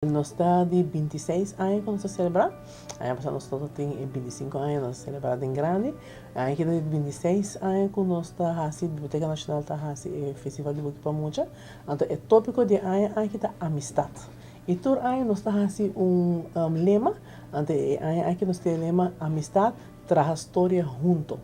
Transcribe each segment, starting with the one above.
Nos ta di 26 aña ku nos ta selebrá. Aña pasá nos tabata tin e 25 aña, nos a selebrá den grandi. Aña aki ta di 26 aña ku nos ta hasi, Biblioteka Nashonal ta hasi e Festival di Buki pa Mucha. Anto e tópiko di e aña aki ta Amistat. I tur aña nos ta hasi un lema. Anto e aña aki nos tin e lema Amistat, traha storia hunto.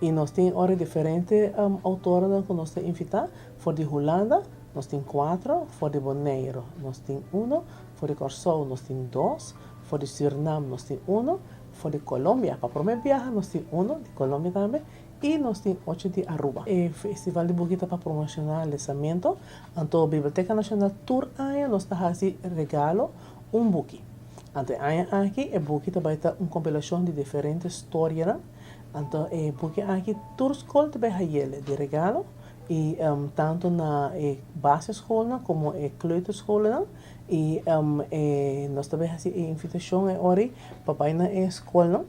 I nos tin ora diferente outornan ku nos ta invitá for di Hulanda. Nos tin cuatro, for di Boneiro nos tin uno, for di Corsou nos tin dos, for di Surinam nos tin uno, for di Colombia pa prome biaha nos tin uno, di Colombia tambe, y nos tin ocho di Aruba. E festival di buki ta pa promociona lesamento, anto Biblioteca Nacional tur aña nos ta haci regalo un buki. Anto e aña aki e buki ta bay ta un compilacion di diferente storianan, anto e buki aki tur scol ta bay hayele di regalo. I tantu na e basisschoolnan komo e kleuterschoolnan i e nos ta bai hasi e invitashon e ora ei pa bai na e skolnan.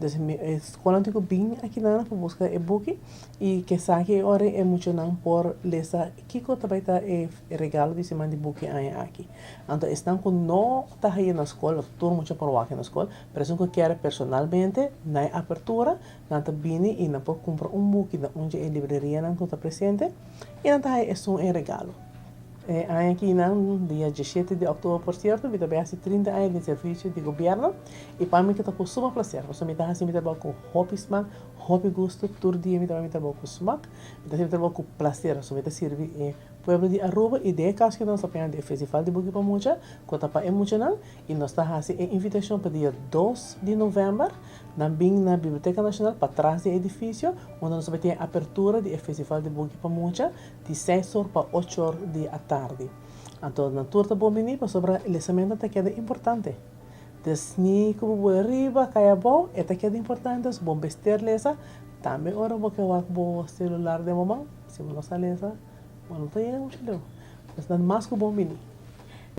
Dus e skolnan tin ku bin akinan pa buska e buki i kesaki e ora ei e muchanan por lesa kiko ta bai ta e regalo di siman di buki aña aki. Anto esnan ku no ta haña na skol, tur mucha por wak na skol, pero esun ku kier personalmente na e apertura Nan ta bini i nan por kumpra un buki na un dje e librerianan ku ta presente i nan ta haña esun e regalo. E aña akinan, dia diesshete di òktober por sierto, mi ta bai hasi 30 aña den servisio di gobièrnu i pa mi ta ku suma plaser pasobra mi ta hasi mi trabou ku hopi smak, hopi gustu. Tur dia mi ta bai mi trabou ku smak, mi ta hasi mi trabou ku plaser pasobra mi ta sirbi e pueblo di Aruba i den e kaso ku nos ta paña di e Festival di Buki pa Mucha ku ta pa e muchanan i nos ta hasi e invitashon pa dia 2 di novèmber. Nan bin na Biblioteca Nacional patras di e edificio unda nos ta bay tin e apertura di e Festival di Buki pa Mucha di seis or pa ocho or di atardi. Anto nan tur ta bon bini pasobra lesamento ta keda importante. Des ni cu bo bula riba, cay abou, e ta keda importante, so bo mester lesa, tambe ora bo ke wak bo celular den bo man, si bo no sa lesa, bo no ta yega mucho leu. Pues nan mas cu bon bini.